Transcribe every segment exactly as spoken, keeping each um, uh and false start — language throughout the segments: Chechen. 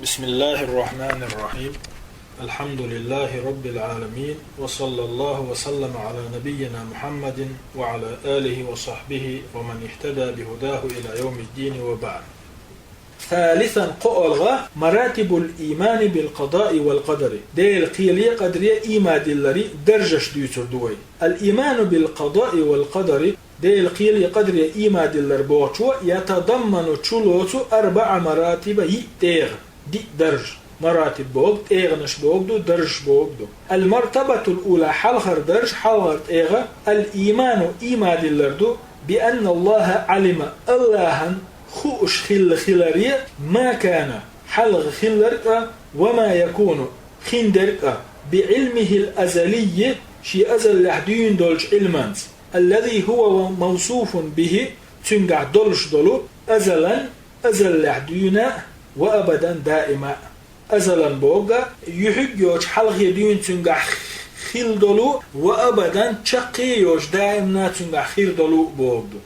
بسم الله الرحمن الرحيم. الحمد لله رب العالمين، وصلى الله وسلم على نبينا محمد وعلى آله وصحبه ومن اهتدى بهداه إلى يوم الدين، وبعد. ثالثا, кхоалгӀа, مراتب الإيمان بالقضاء والقدر. Делан кхеле, къадре иман диллара даржаш дуьйцур ду вай. الإيمان بالقضاء والقدر, Делан кхеле, къадре иман диллар бохучо, يتضمن, чулоцу, أربع مراتب, йиъ тӀегӀа, диъ дарж. Маратиб бохург тӀегӀанаш бохург ду, даржаш бохург ду. المرتبة الأولى, хьалхара дарж, хьалхара тӀегӀа, الإيمان, иман диллар ду, بأن الله علم, АллахӀан хууш хилла хиларе, ما كان, хьалха хилларг а, وما يكون, хиндерг а, بعلمه الأزلي, шен азаллехь дуьйна долчу Ӏилманца, الذي هو موصوف به, цуьнгахь долуш долу, أزلا, азаллехь дуьйна а, وأبدا, даима а. Азалан бохург а, юьхьиг йоцуш хьалхе дуьйна цуьнгахь хилла долу, وأبدا, чаккхе а йоцуш даимна цуьнгахь хир долу бохург ду.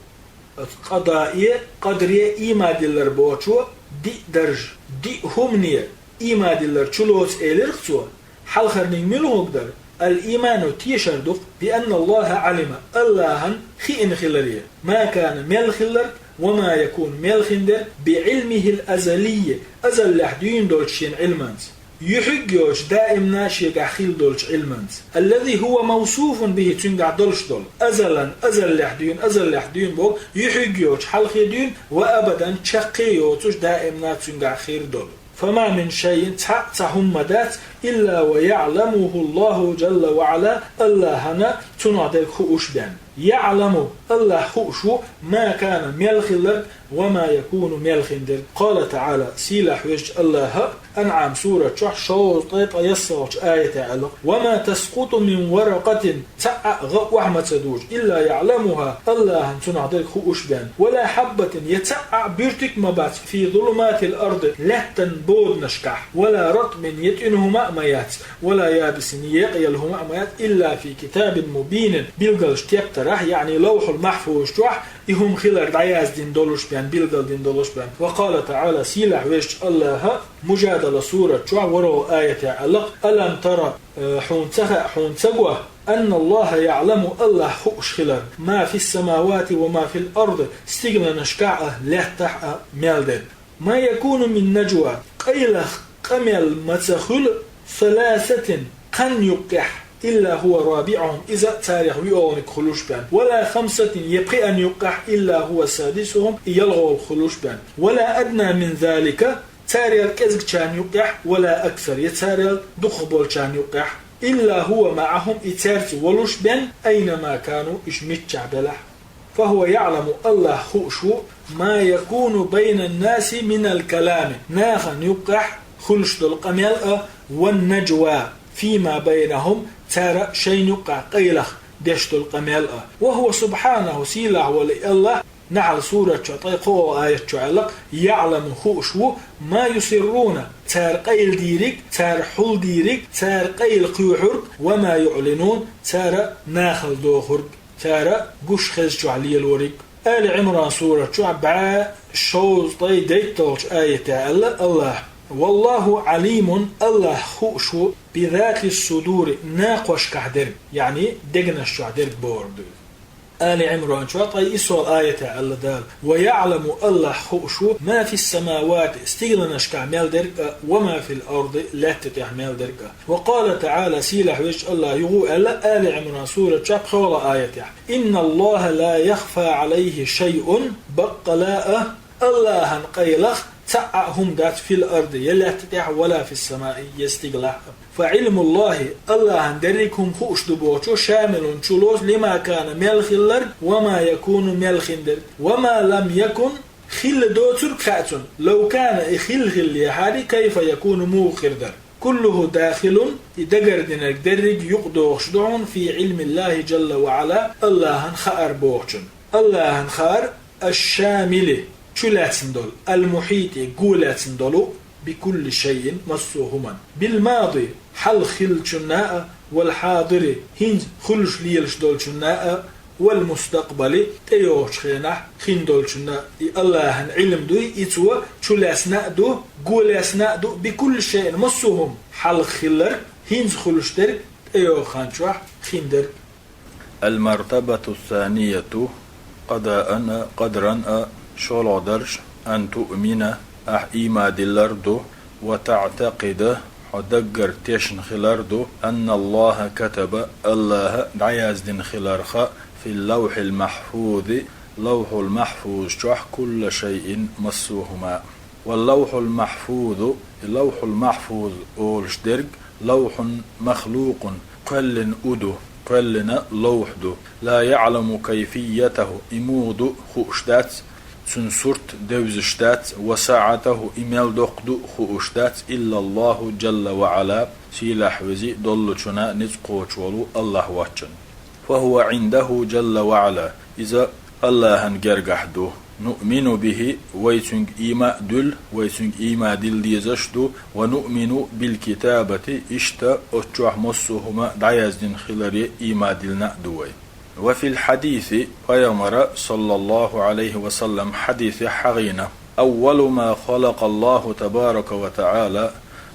Оцу къадаъе, къадре иман диллар бохучо диъ дарж, диъ хӀумане иман диллар чулоцу элира цо, хьалхарниг муьлха хӀума дара? الإيمان, тешар ду-кх, بأن الله علم, АллахӀан хиъна хиларе, ما كان, мел хилларг, وما يكون, мел хиндерг, بعلمه الأزلي, азаллехь дуьйна долчу шен Ӏилманца. Юьхьиг йоцуш даимна шегахь хилла долчу Ӏилманца. الذي هو موصوف به, цуьнгахь долуш долу. Азалан, азаллехь дуьйна, азаллехь дуьйна боху, юьхьиг йоцуш хьалхе дуьйна, وأبدا, чаккхе а йоцуш даимна цуьнгахь хир долу. فما من شيء, цхьа а цхьа хӀума ма дац, إلا ويعلمه الله جل وعلا, АллахӀана цунах дерг хууш бен. يعلم, АллахӀ хууш ву, ما كان, мел хилларг, وما يكون, мел хиндерг. قال تعالى, сийлахь везачу АллахӀа АнӀам сурат чохь шовзткъе ткъайоьссалгӀачу аятехь аьлла: وما تسقط من ورقة, цхьа а гӀа охьа ма ца дужу, إلا يعلمها, АллахӀана цунах дерг хууш бен. ولا حبة, я цхьа а буьртиг а ма бац, في ظلمات الأرض, лаьттан боданашкахь, ولا رطب, я тӀуьна хӀума а ма яц, ولا يابس, я екъаелла хӀума а ма яц, إلا في كتاب مبين, билгалчу тептарехь, яъни Лавхьул-Махьфуз чохь, и хӀума хилар дӀаяздина долуш бен, билгалдина долуш бен. وقال تعالى, сийлахь везачу АллахӀа Мужадала сурат чохь ворхӀалгӀа аятехь аьлла: ألم تر, э, хьуна ца хаьа, хьуна ца го, أن الله يعلم, АллахӀ хууш хилар, ما في السماوات وما في الأرض, стигланашкахь а, лаьттахь а мел дерг. ما يكون من نجوى, къайлаха къамел ма ца хуьлу, ثلاثة, кханна юккъехь, إلا هو رابعهم, иза царех виолгӀаниг хуьлуш бен, ولا خمسة, я пхиъанна юккъехь, إلا هو سادسهم, и ялхолгӀа хуьлуш бен, ولا أدنى من ذلك, царел кӀезгачарна юккъехь, ولا أكثر, я царел дукхахболчарна юккъехь, إلا هو معهم, и цаьрца волуш бен, أينما كانوا, уьш миччахь белахь. فهو يعلم, АллахӀ хууш ву, ما يكون بين الناس من الكلام, нахана юккъехь хуьлуш долу къамел а, والنجوى فيما بينهم, цара шайна юккъехь къайлаха деш долу къамел а. وهو سبحانه, сийлахь волу и АллахӀ, Нахьл сурат чохь ткъе кхоалгӀа аят чохь аьлла: يعلم, хууш ву, ما يسرون, цара къайладийриг, цара хьулдийриг, цара къайла кхоьхьург, وما يعلنون, цара нахала дохург. Цара гуш хезачохь лелориг. Али Ӏимран сурат чохь бӀе шовзткъе дейтталгӀачу аятехь аьлла АллахӀа: والله عليم, АллахӀ хууш ву, بذات الصدور, накхошкахь дерг, яъни дегнаш чохь дерг бохург ду иза. Али Ӏимран чохь ткъе иссалгӀа аятехь аьлла Дала: ويعلم, АллахӀ хууш ву, ما في السماوات, стигланашкахь мел дерг а, وما في الأرض, лаьтта тӀехь мел дерг а. وقال تعالى, сийлахь везачу АллахӀа юха а аьлла, Али Ӏимран сурат чохь пхоьалгӀа аятехь: إن الله لا يخفى عليه شيء, баккъала а, АллахӀан къайлах цхьа а хӀума дац, في الأرض, я лаьтта тӀехь, ولا في السماء, я стигалахь а. فعلم الله, АллахӀан дерриг хӀума хууш ду бохучо, شامل, чулоцу, لما كان, мел хилларг, وما يكون, мел хиндерг, وما لم يكن, хилла доцург хаьа цунна, لو كان, и хилла хиллехьара, كيف يكون, муха хир дара. كله داخل, и дагардинарг дерриг юкъадохуш ду хьуна, في علم الله جل وعلا, АллахӀан хаар бохучун. АллахӀан хаар, الشامل, чулаьцна долу, المحيط, гулаьцна долу, بكل شيء, массо а хӀуманна. بالماضي, хьалха хиллачунна а, والحاضر, хӀинца хуьлуш лелаш долчунна а, والمستقبل, тӀейогӀучу хенахь хин долчунна, и Аллахьан Ӏилма дуй, и цо чулаьцна а ду, голаьцна а ду, بكل شيء, массо а хӀума, хьалха хилларг, хӀинца хуьлуш дерг, тӀейогӀу хан чохь хин дерг. المرتبة الثانية, قضاء а, قدرا а, шолгӀа дарж, أن تؤمن, ахь ийман диллар ду, وتعتقد, хьо даггара тешна хилар ду, أن الله كتب, Аллахьа дӀаяздина хиларх, في اللوح المحفوظ, Лавхьул-Махьфуз чохь, كل شيء, массо а хӀума. واللوح المحفوظ, и Лавхьул-Махьфуз олуш дерг, لوح مخلوق, кхоьллина у ду, кхоьллина ловхь ду. لا يعلم كيفيته, и муха ду хууш дац, цуьнан сурт девзаш дац, وسعته, и мел доккха ду хууш дац, إلا الله جل وعلا, сийлахь вези доллучунна ницкъ кхочуш волу Аллахь воцчунна. فهو عنده جل وعلا, иза Аллахьан гергахь ду. نؤمن به, вай цуьнга ийман а дуьллу, вай цуьнга ийман дилла дезаш а ду, ونؤمن بالكتابة, иштта оцу чохь массо а хӀума дӀаяздина хиларе ийман диллина а ду вай. وفي الحديث, пайхамара, صلى الله عليه وسلم, хьадисехь хьахийна: أول ما خلق الله تبارك وتعالى,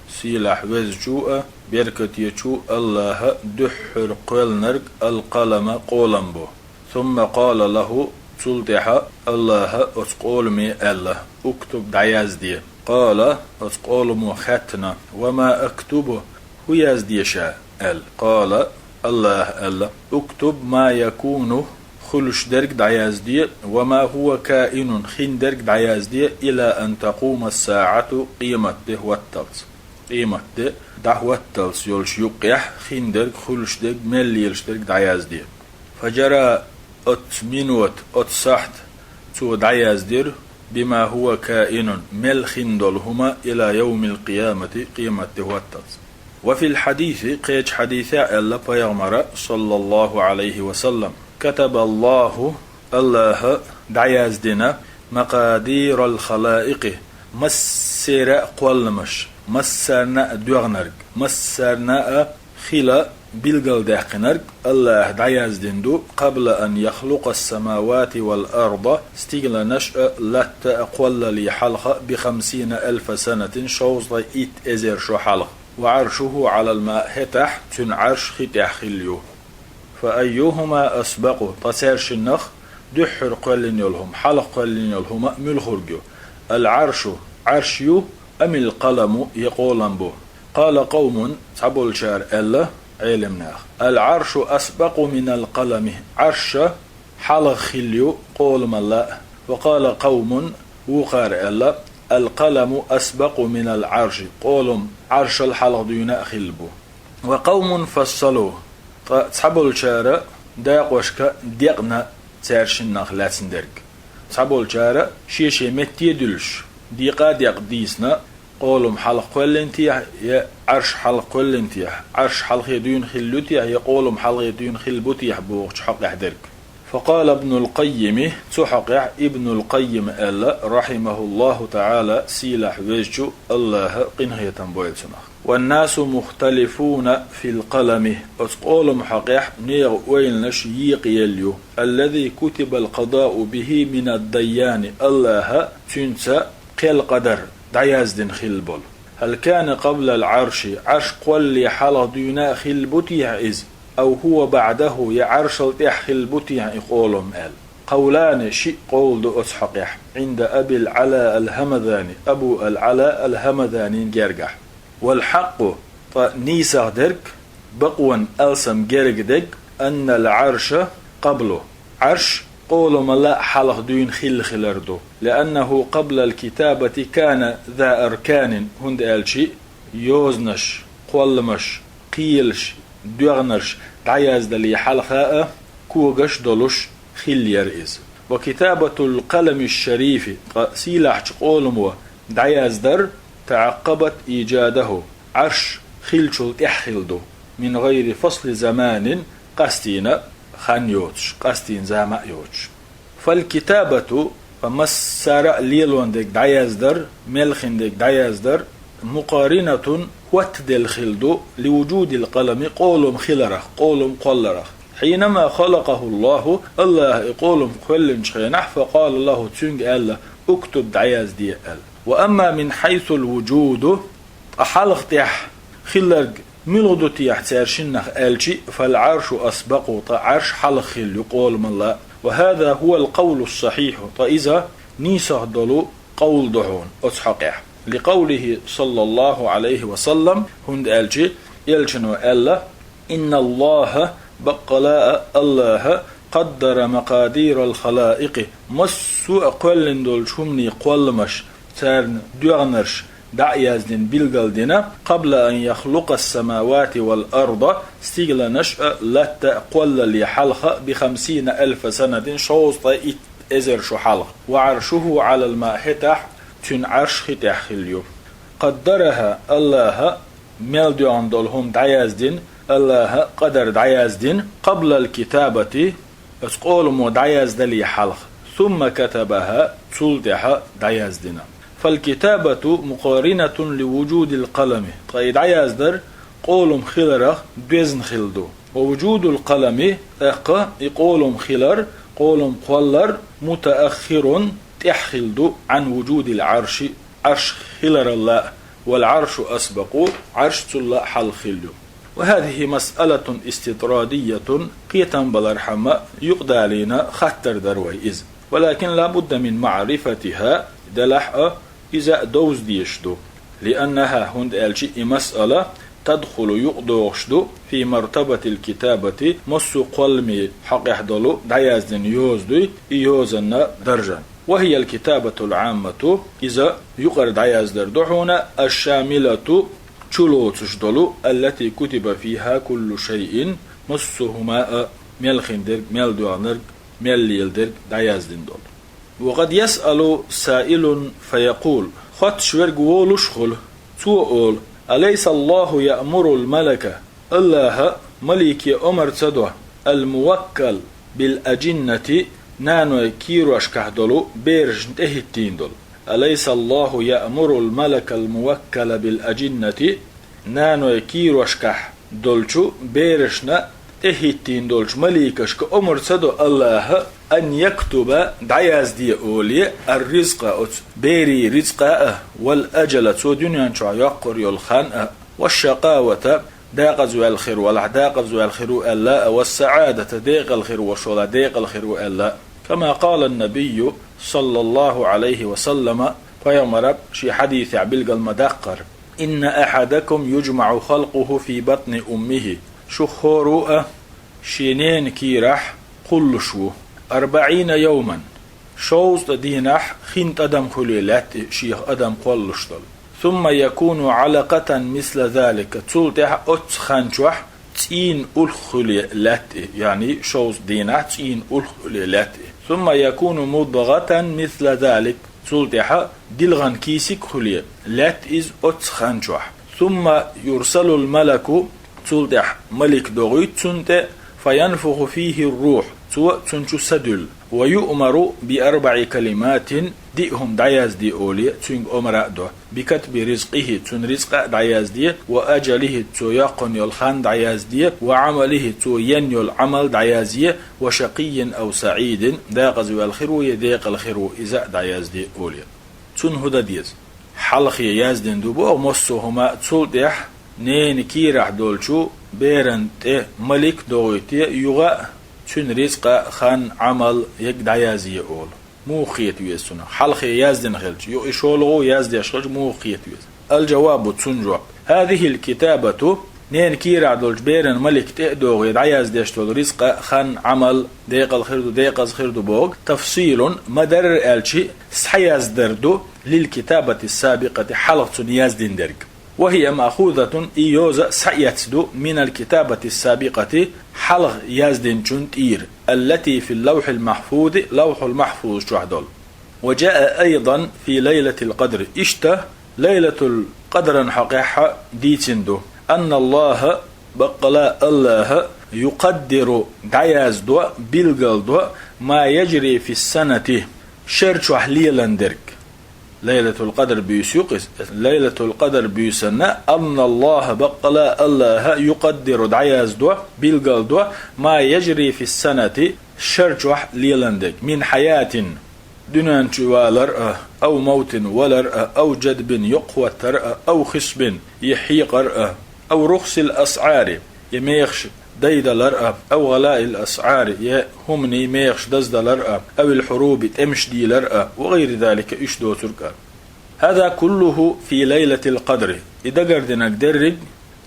сийлахь везачу а, беркатечу Аллахьа дуьххьара кхоьллинарг, القلم, къолам бу. ثم قال له, цул тӀаьхьа Аллахьа оцу къоламе аьлла: اكتب, дӀаязде. قال, оцу къоламо хаьттина: وما أكتب, хӀун язде ша? аьлла. قال, Аллахьа аьлла: اكتب ما يكون, хуьлуш дерг дӀаязде, وما هو كائن, хин дерг дӀаязде, إلى أن تقوم الساعة, къематде хӀотталц. Къематде дӀахӀотталц йолчу юккъехь хин дерг, хуьлуш дерг, мел лелаш дерг дӀаязде. فجرى, оцу минот, оцу сахьт цо дӀаяздира, بما هو كائن, мел хин долу хӀума, إلى يوم القيامة, къематде хӀотталц. وفي الحديث, кхечу хьадисехь аьлла пайхамара, صلى الله عليه وسلم: كتب الله, Аллахьа дӀаяздина, مقادير الخلائق, массеран а кхолламаш, массарна а доьгӀнарг, массарна а хила билгалдаьккхинарг Аллахьа дӀаяздина ду, قبل أن يخلق السماوات والأرض, стигланаш а, латта а кхоллале хьалха, بخمسين ألف سنة, шовзткъе итт эзар шо хьалха. وعرشه على الماء, хӀетахь цуьнан Ӏарш хи тӀехь хилла ю. فأيهما أسبق, ткъа цаьршиннах дуьххьара кхоьллина йолу хӀума, хьалха кхоьллина йолу хӀума муьлхарг ю? العرش, Ӏарш ю, أم القلم, я къолам бу? قال قوم, цхьаболчара аьлла, Ӏелам наха: العرش أسبق من القلم, Ӏарш хьалха хилла ю къоламалла а. وقال قوم, вукхара аьлла: القلم أسبق من العرش, къолам Ӏаршал хьалха дуьйна а хилла бу. وقوم فصلوا, ткъа цхьаболчара дакъошка декъна цаьршиннах лаьцна дерг. Цхьаболчара шен-шен метте а дуьллуш, декъа а декъна дийцина, къолам хьалха кхоьллина техьа, я Ӏарш хьалха кхоьллина техьа, Ӏарш хьалхе дуьйна хилла ю техьа, я къолам хьалхе дуьйна хилла бу техьа бохучу хьокъехь дерг. فقال ابن القيم, цу хьокъехь Ибнул Къаййим аьлла, رحمه الله تعالى, сийлахь везачу Аллахьа къинхетам бойла цунах: والناس مختلفون في القلم, оцу къолам хьокъехь нехан ойланаш екъаелла ю, الذي كتب القضاء به من الديان, Аллахьа цуьнца кхел-къадар дӀаяздина хилла болу. هل كان قبل العرش, Ӏарш кхоллале хьалха дуьйна а хилла бу техьа иза? أو هو بعده, я Ӏаршал тӀехь хилла бу техьа и къолам аьлла. قولان, шиъ къовла ду оцу хьокъехь, عند أبي العلاء الهمذاني, Абу ал-Ӏала ал-ХӀамаданин гергахь. والحق, ткъа нийсагӀа дерг, бакъонан алсам герга дерг, أن العرش قبله, Ӏарш къоламалла а хьалха дуьйна хилла хилар ду, لأنه قبل الكتابة كان ذا أركان, хӀунда аьлча йозанаш, кхолламаш, кхелаш, доьгӀнарш дӀаяздале хьалха а когаш долуш хилла яра иза. وكتابة القلم الشريف, ткъа сийлахьчу къоламо дӀаяздар, تعقبت إيجاده, Ӏарш хиллачул тӀаьхьа хилла ду, من غير فصل زمان, къастийна хан йоцуш, къастийна зама а йоцуш. فالكتابة, ткъа массара а лелон дерг дӀаяздар, мел хин дерг дӀаяздар, مقارنة, хӀоттаделла хилла ду, لوجود القلم, къолам хиларах, къолам кхолларах. حينما خلقه الله, Аллаха и къолам кхоьллинчу хенахь, فقال له, цуьнга аьлла: اكتب, дӀаязде, аьлла. وأما من حيث الوجود, ткъа хьалха тӀехь хилларг муьлха ду техьа цаьршиннах аьлчи, فالعرش أسبق, ткъа Ӏарш хьалха хилла ю къоламалла. وهذا هو القول الصحيح, ткъа иза нийсах долу къовл ду хьуна оцу хьокъехь. لقوله صلى الله عليه وسلم, хӀунда аьлчи элчано аьлла: إن الله, баккъала а Аллаха, قدر مقادير الخلائق, массо а кхоьллина долчу хӀуманийн кхолламаш, царна доьгӀнарш дӀа а яздина, билгал дина, قبل أن يخلق السماوات والأرض, стигланаш а, латта а кхоллале хьалха, بخمسين ألف سنة, шовзткъе итт эзар шу хьалха, وعرشه على الماء, хӀетахь цуьнан Ӏарш хи тӀехь хилла ю. قدرها, Аллаха мел доьгӀна долу хӀума дӀаяздина, Аллаха къадар дӀаяздина, قبل الكتابة, оцу къоламо дӀаяздале хьалха, ثم كتبها, цул тӀаьхьа дӀаяздина. فالكتابة مقارنة لوجود القلم, ткъа и дӀаяздар къолам хиларах доьзна хилла ду. ووجود القلم, тӀаккха и къолам хилар, къолам кхоллар, متأخر, тӀаьхьа хилла ду, عن وجود العرش, Ӏарш хиларалла а, والعرش أسبق, Ӏарш цул а хьалха хилла ю. وهذه مسألة استطرادية, кхетам балархьама юкъадалийна хаттар дара вай иза. ولكن لا بد من معرفتها, делахь а иза а довза дезаш ду. لأنها, хӀунда аьлча и масъала, تدخل, юкъадогӀуш ду, في مرتبة الكتابة, массо а кхолламийн хьокъехь долу дӀаяздина йоза дуй, и йозанна даржана. وهي الكتابة العامة, иза юкъара дӀаяздар ду хьуна, الشاملة, чулоцуш долу, التي كتب فيها كل شيء, массо а хӀума а, мел хиндерг, мел доьгӀнарг, мел леладерг дӀаяздина долу. وقد يسأل سائل فيقول, хоттуш верг волуш а хуьлу, цо олу: أليس الله يأمر الملك, Аллаха малике омар ца до, الموكل بالأجنة, наной кийрошкахь долу берашна тӀехӀиттийна долу? أليس الله يأمر الملك الموكل بالأجنة, наной кийрошкахь долчу берашна тӀехӀиттийна долчу маликашка омар ца до Аллаха, أن يكتب, дӀаязде оле, الرزق, оцу берийн рицкъа а, والأجل, цо дуьнен чохь йоккхур йолу хан а, والشقاوة, декъаза ваьлла хир валахь, декъаза ваьлла хир ву аьлла а, والسعادة, декъала хир волуш валахь, декъала хир ву аьлла а. كما قال النبي صلى الله عليه وسلم, пайхамара шен хьадисехь билгал ма-даккхара: إن أحدكم يجمع خلقه في بطن أمه, шух хӀора а шен ненан кийрахь кхуллуш ву, أربعين يوما, шовзткъа дийнахь хин тӀадам хуьлий лаьтта и шех адам кхоллуш долу. ثم يكون علقة مثل ذلك, цул тӀаьхьа оццу хан чохь цӀийнан урх хуьлий лаьтта и, яъни шовзткъа дийнахь цӀийнан урх хуьлий лаьтта и. ثم يكون مضغة مثل ذلك, цул тӀаьхьа дилгӀан кийсиг хуьлий лаьтта иза оццу хан чохь. ثم يرسل الملك, цул тӀаьхьа малик догӀуьйту цунна тӀе, فينفخ فيه الروح, цо цунна чу са дуьллу. ويؤمر بأربع كلمات, диъ хӀума дӀаязде олий, цуьнга омра а до. بكتب رزقه, цуьнан рицкъа а дӀаязде, وأجله, цо йоккхун йолу хан дӀаязде, وعمله, цо йен йолу Ӏамал дӀаязде, وشقي أو سعيد, декъаза ваьлла хир ву я декъала хир ву, иза а дӀаязде олий. Цунна хӀун дан деза? Хьалхе яздина ду боху массо а хӀума, цул тӀаьхьа ненан кийрахь долчу беран тӀе малик догӀуьйту, юха а цуьнан рицкъа а, хан, Ӏамал, ерг дӀаязъе олу. Муха кхета веза цунах? Хьалхе яздина хилча, юха и шолгӀа яздеш хилча, муха кхета веза? الجواب, цунна жоп: هذه الكتابة, ненан кийрахь долчу беран малик тӀе а догӀий, дӀаяздеш долу рицкъа а, хан, Ӏамал, декъала хир ду, декъаза хир ду бохург, تفصيل, ма-дарра аьлчи, схьаяздар ду, للكتابة السابقة, хьалха цунна яздина дерг. وهي مأخوذة, и йоза а схьаэцна ду, من الكتابة السابقة, хьалха яздинчун тӀера, التي في اللوح المحفوظ, Лавхьул-Махьфуз чохь долу. وجاء أيضا في ليلة القدر, иштта Лайлатул Къадран хьокъехь а дийцина ду: أن الله, баккъала Аллаха, يقدر, дӀаяздо, билгалдо, ما يجري في السنة, шер чохь лелан дерг. Лайлатул Къадр буьйса ю-кх иза. Лайлатул Къадр буьйсанна, أن الله, баккъала АллахӀа, يقدر, дӀаяздо, билгалдо, ما يجري في السنة, шера чохь лелан дерг, من حياة, дуьнен чу валар а, أو موت, валар а, أو جدب, йоккхахӀоттар а, أو خصب, е хьекъар а, أو رخص الأسعار, е мехаш дайдалар а, أو غلاء الأسعار, е хӀуманийн мехаш даздалар а, أو الحروب, тӀемаш дийлар а, وغير ذلك, уьш доцург а. هذا كله في ليلة القدر. И дагардинарг дерриг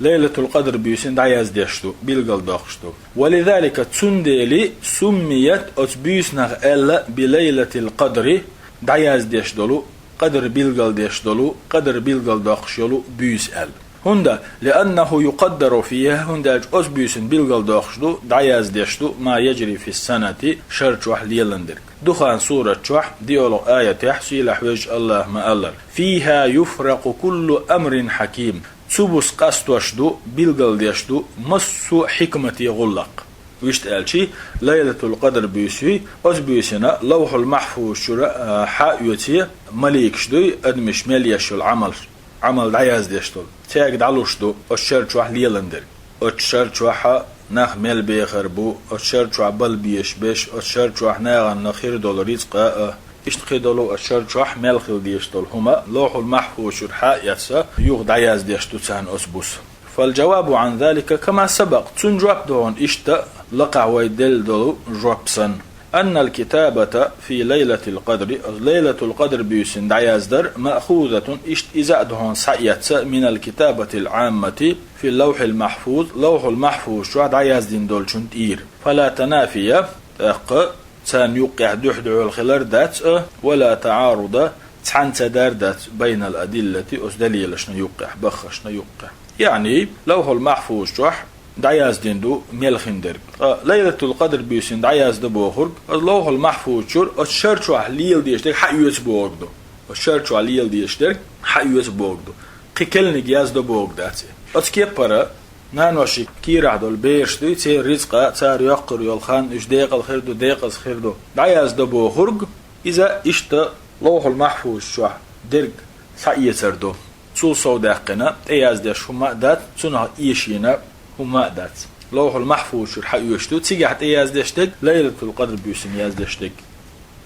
Лайлатул Къадр буьйсанна дӀаяздеш ду, билгалдоккхуш ду. ولذلك, цундела, سميت, оцу буьйсанах аьлла, بليلة القدر, дӀаяздеш долу, къадр билгалдеш долу, къадр билгалдоккхуш йолу буьйса аьлла. ХӀунда, لأنه يقدر فيها, хӀунда аьлча оцу буьйсанна билгалдоккхуш ду, дӀаяздеш ду, ما يجري في السنة, шера чохь лелан дерг. Духан сурат чохь, диъолгӀа аятехь, сийлахь везачу АллахӀа ма-аллара: فيها يفرق كل أمر حكيم. Цу буса къастош ду, билгалдеш ду массо а хьикмате гӀуллакх. Вуьшта аьлча, Лайлатул Къадр буьйса юй, оцу буьйсанна Лавхьул Махьфуз чуьра, а, хьаоьцу маликаш дуй, адамаш мел еш йолу Ӏамал, Ӏамал дӀаяздеш долу. Цаьрга дӀалуш ду оцу шера чохь лелан дерг. Оцу шера чохь нах мел бехар бу, оцу шера чохь бала безаш берш, оцу шера чохь нахана хир долу рицкъа а, иштта кхидолу оцу шера чохь мел хила дезаш долу хӀума Лавхьул Махьфуз чуьра хьаэцна, юха дӀаяздеш ду царна оцу буса. فالجواب عن ذلك كما سبق, цуьнан жоп ду хьуна иштта лакхахь вай делла долу жоп санна. أن الكتابة في ليلة القدر, Лайлатул Къадр буьйсанна дӀаяздар, مأخوذة, иштта иза а ду хьуна схьаэцна, من الكتابة العامة في اللوح المحفوظ, Лавхьул Махьфуз чохь дӀаяздина долчун тӀера. فلا تنافي, тӀаккха царна юккъехь дуьхь-дуьхьал хилар дац а, ولا تعارض, цхьаьна ца дар дац, بين الأدلة, оцу далилашна юккъехь, баххашна юккъехь. Яъни, Лавхьул Махьфуз чохь дӀаяздина ду мел хин дерг. Ткъа Лайлатул Къадр буьйсанна дӀаязда бохург, оцу Лавхьул Махьфуз чуьра оцу шера чохь лела дезаш дерг хьаоьцу бохург ду. Оцу шера чохь лела дезаш дерг хьаоьцу бохург ду. Кхин керланиг язда бохург дац и. Оцу кепара наноши кийрахь долу бераш дуй, церан рицкъа, цара йоккхур йолу хан, уьш декъала хир ду, декъаза хир ду. ДӀаязда бохург, иза иштта Лавхьул Махьфуз чохь дерг схьаэцар ду. Цул сов даьккхина, тӀеяздеш хӀума а дац, цунах эшийна хӀума а дац. Лавхьул Махьфуз чуьра хьаоьцуш ду, цигахь тӀеяздеш дерг Лайлатул Къадр буьйсанна яздеш дерг.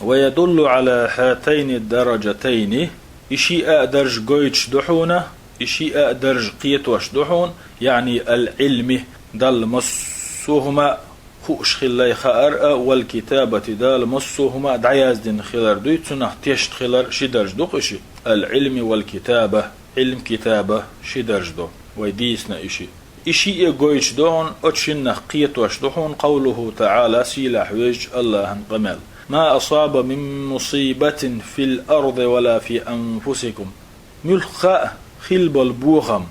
ويدل على هاتين الدرجتين, и шиъ а дарж гойтуш ду хьуна, и шиъ а дарж кхетош ду хьуна, яъни العلم, Далла массо а хӀума хууш хилла хаар а, والكتابة, Дала массо а хӀума дӀаяздина хилар дуй, цунах тешна хилар ши дарж ду-кх и шиъ. العلم والكتابة, Ӏилм, китаба ши дарж ду, вай дийцина и шиъ. И шиъ а гойтуш ду хьуна, оцу шиннах кхетош ду хьуна, قوله تعالى, сийлахь везачу АллахӀан къамел: ما أصاب من مصيبة في الأرض ولا في أنفسكم. Муьлхха а хилла болу бохам,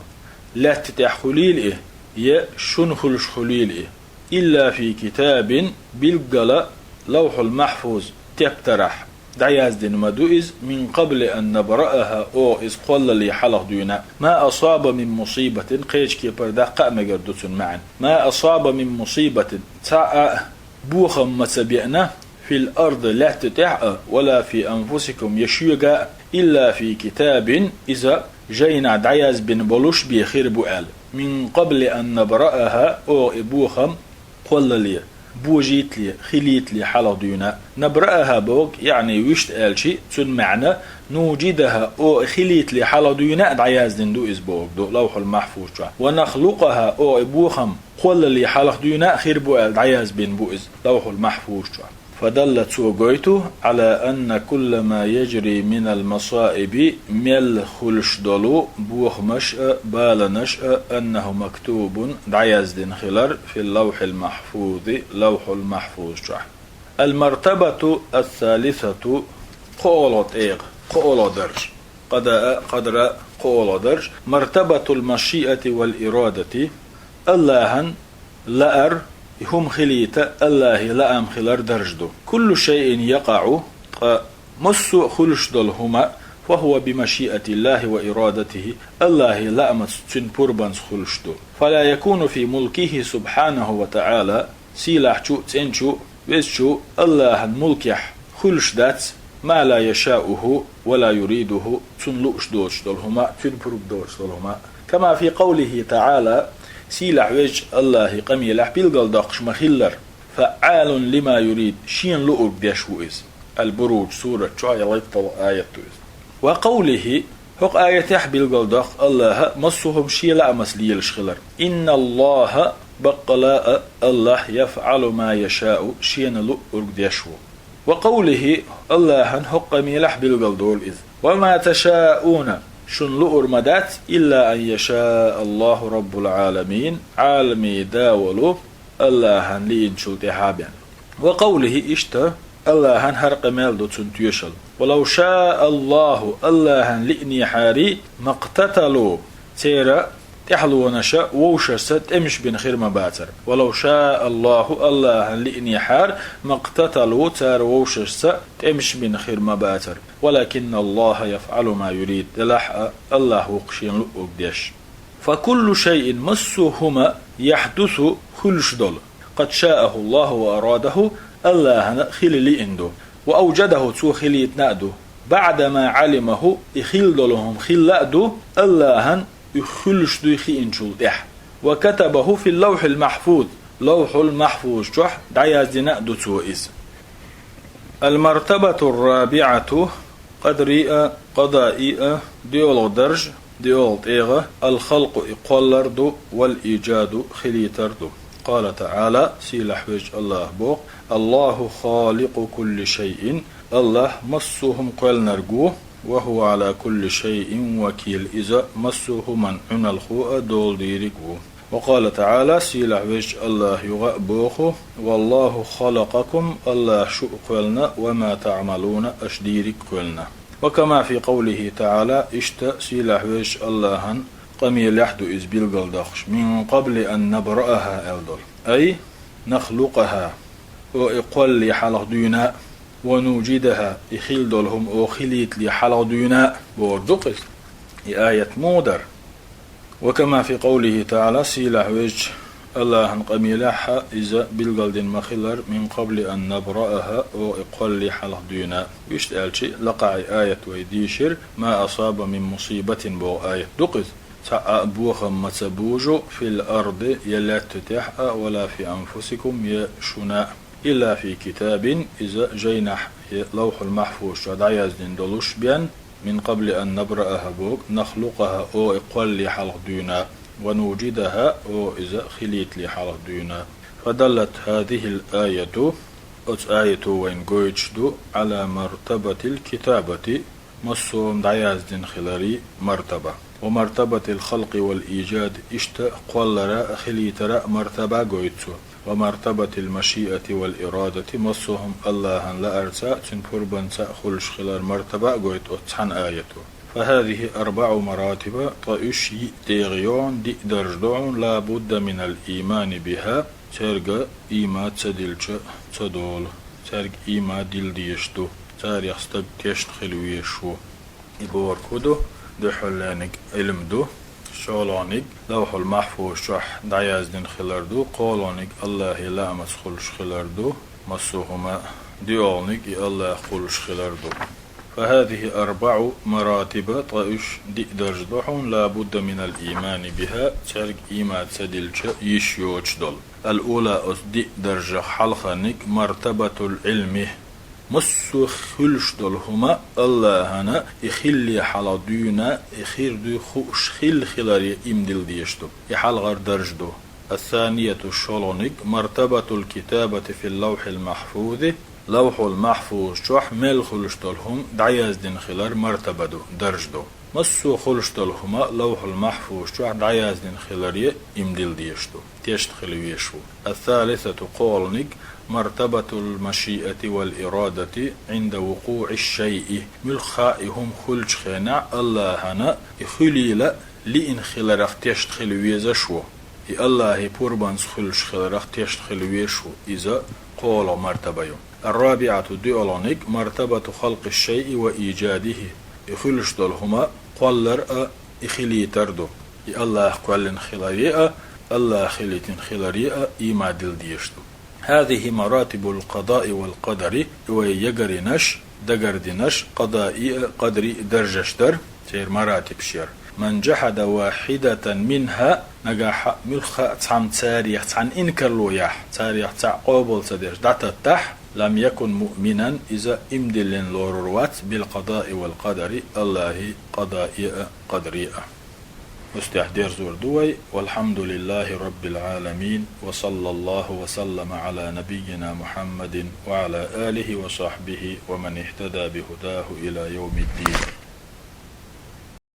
лаьтта тӀехь хуьлийла и, я шуна хуьлуш хуьлийла и, إلا في كتاب, билггала Лавхьул Махьфуз тептарахь дӀаяздина ма ду иза, من قبل أن نبرأها, оха иза кхоллале хьалха дуьйна. ما أصاب من مصيبة, кхечу кепара даккха а мегар ду цуьнан маьӀна. ما أصاب من مصيبة, цхьа а бохам ма ца беана, في الأرض, лаьтта тӀехь а, ولا في أنفسكم, я шуьга а, إلا في كتاب, иза жайнахь дӀаязбина болуш бен хир бу аьлла. من قبل أن نبرأها, оха и бохам кхоллале, божийтале, хилийтале хьалха дуьйна. نبرأها бохург, яъни вуьшта аьлча, цуьнан маьӀна نوجدها, оха и хилийтале хьалха дуьйна а дӀаяздина ду иза бохург ду Лавхьул Махьфуз чохь. ونخلقها, оха и бохам кхоллале хьалха дуьйна а хир бу аьлла дӀаязбина бу иза Лавхьул Махьфуз чохь. فدل, цо гойту, على أن كل ما يجري من المصائب, мел хуьлуш долу бохамаш а, баланаш а, أنه مكتوب, дӀаяздина хилар, في اللوح المحفوظ, Лавхьул Махьфуз чохь. المرتبة الثالثة, кхоалгӀа тӀегӀа, кхоалгӀа дарж. قضاء, قدر, кхоалгӀа дарж. مرتبة المشيئة والإرادة, АллахӀан лаар, и хӀума хилийта АллахӀан лаам хилар дарж ду. كل شيء يقع, ткъа массо а хуьлуш долу хӀума, فهو بمشيئة الله وإرادته, АллахӀан лаамца, цуьнан пурбанца хуьлуш ду. فلا يكون في ملكه سبحانه وتعالى, сийлахьчу, цӀеначу, везачу АллахӀан мулкехь хуьлуш дац, ما لا يشاؤه ولا يريده, цунна лууш доцуш долу хӀума а, цуьнан пурба доцуш долу хӀума а. كما في قوله تعالى, сийлахь везачу Аллахьан къамелехь билгалдоккхуш ма-хиллара: فعال لما يريد, шена луург деш ву иза. Аль-Буруж сурат чохь ялхитталгӀа аят ду иза. وقوله, хӀокху аятехь билгалдоккху Аллахьа массо а хӀума шен лаамца лелаш хилар. إن الله, баккъала а Аллахь, يفعل ما يشاء, шена луург деш ву. وقوله, Аллахьан хӀокху къамелехь билгалдолу иза: وما تشاءون, шуна луур ма дац, إلا أن يشاء الله رب العالمين, Ӏаламийн да волу Аллахьан лиъначул тӀаьхьа бен. وقوله, иштта Аллахьан хӀара къамел ду цунна тоьшалла: ولو شاء الله, Аллахьан лиънехьара, ما اقتتلوا, церан тӀаьхьалонаша вовшашца тӀемаш бина хир ма бацара. ولو شاء الله, Аллахьан лиънехьара, ما اقتتلوا, цара вовшашца тӀемаш бина хир ма бацара. ولكن الله يفعل ما يريد, делахь а Аллахь ву-кх шена луург деш. فكل شيء, массо а хӀума, يحدث, хуьлуш долу, قد شاءه الله وأراده, Аллахьана хила лиъна ду, وأوجده, цо хилийтина а ду, بعدما علمه, и хилла долу хӀума хилла а ду, Аллахьан и хуьлуш дуй хиъначул тӀаьхьа. وكتبه في اللوح المحفوظ, Лавхьул-Махьфуз чохь дӀаяздина а ду цо иза. المرتبة الرابعة, къадарий а, къадаий а, доьалгӀа дарж, доьалгӀа тӀегӀа, الخلق, и кхоллар ду, والإيجاد, хилийтар ду. قال تعالى, сийлахь везачу Аллахьа боху: الله خالق كل شيء, Аллахь массо а хӀума кхоьллинарг ву, وهو على كل شيء وكيل, иза массо а хӀуманна Ӏуналхо а, дола дийриг а ву. وقال تعالى, сийлахь везачу Аллахьа юха а боху: والله خلقكم, Аллахь шу а кхоьллина, وما تعملون, аша дийриг а кхоьллина. وكما في قوله تعالى, иштта сийлахь везачу Аллахьан къамелехь ду иза билгалдоккхуш, من قبل أن نبرأها аьлла долу. أي نخلقها, оха и кхоллале хьалха дуьйна а, ونوجدها, и хилла долу хӀума оха хилийтале хьалха дуьйна а, бохург ду-кх иза. И аят муха дара? وكما في قوله تعالى, сийлахь везачу Аллахьан къамелехь а иза билгалдина ма-хиллара, من قبل أن نبرأها, оха и кхоллале хьалха дуьйна а. Вуьшта аьлча, лакхахь и аят вай дийшира, ما أصاب من مصيبة боху аят ду-кх иза. Цхьа а бохам ма ца бужу, في الأرض, я лаьтта тӀехь а, ولا في أنفسكم, я шуна а. إلا في كتاب, иза жайнахь, я Лавхьул-Махьфуз чохь дӀаяздина долуш бен, من قبل أن نبرأها боху, نخلقها, оха и кхоллале хьалха дуьйна а, ونوجدها, оха иза хилийтале хьалха дуьйна а. فدلت هذه الآية, оцу аято вайна гойтуш ду, على مرتبة الكتابة, массо а хӀума дӀаяздина хиларан мартаба. ومرتبة الخلق والإيجاد, иштта кхоллара а, хилийтара а мартаба гойту цо. ومرتبة المشيئة والإرادة, массо а хӀума Аллахьан лаарца а, цуьнан пурбанца а хуьлуш хиларан мартаба а гойту оцу цхьана аято. فهذه أربع مراتب, ткъа уьш йиъ тӀегӀа ю хьуна, диъ дарж ду хьуна, لا بد من الإيمان بها, цаьрга ийман ца диллича ца долу, цаьрга ийман дилла дезаш ду, царех стаг тешна хила везаш ву. И бохург хӀун ду? Дуьххьарлерниг Ӏилма ду, шолгӀаниг Лавхьул-Махьфуз чохь дӀаяздина хилар ду, кхоалгӀаниг Аллахьан лаамца хуьлуш хилар ду, массо а хӀума, доьалгӀаниг и Аллахь хуьлуш хилар ду. فهذه أربع مراتب, ткъа уьш диъ дарж ду хьуна, لا بد من الإيمان بها, цаьрга ийман ца диллича йиш йоцуш долу. الأولى, оцу диъ даржах хьалхарниг, مرتبة العلم. Массо а хуьлуш долу хӀума Аллахьана и хиллале хьалха дуьйна, и хир дуй хууш хилла хиларе ийман дилла дезаш ду. И хьалхара дарж ду. الثانية, шолгӀаниг, مرتبة الكتابة في اللوح المحفوظ, Лавхьул-Махьфуз чохь мел хуьлуш долу хӀума дӀаяздина хилар мартаба ду, дарж ду. Массо а хуьлуш долу хӀума Лавхьул-Махьфуз чохь дӀаяздина хиларе ийман дилла дезаш ду, тешна хила везаш ву. الثالثة, кхоалгӀаниг, مرتبة المشيئة والإرادة عند وقوع الشيء, муьлхха а и хӀума хуьлучу хенахь Аллахьана и хуьлийла лиъна хиларах тешна хила везаш ву. И Аллахьан пурбанца хуьлуш хиларах тешна хила везаш ву, иза кхоалгӀа мартаба ю. الرابعة, доьалгӀаниг, مرتبة خلق الشيء وإيجاده, и хуьлуш долу хӀума кхоллар а, и хилийтар ду. И Аллахь кхоьллина хиларе а, Аллахь хилийтина хиларе а ийман дилла дезаш ду. هذه مراتب القضاء والقدر, вай ягаринаш, дагардинаш, къадаи а, къадри а даржаш дар, церан маратибаш яр. من جحد واحدة منها, нагахьа муьлхха а цхьамма царех цхьан инкарло яхь, царех цхьаъ къобал ца деш дӀататтахь, لم يكن مؤمنا, иза иман диллина лорур вац, بالقضاء والقدر, Аллахьи къадаи а, къадри а. Устехь дерзор ду вай. والحمد لله رب العالمين، وصلى الله وسلم على نبينا محمد وعلى آله وصحبه ومن اهتدى بهداه إلى يوم الدين.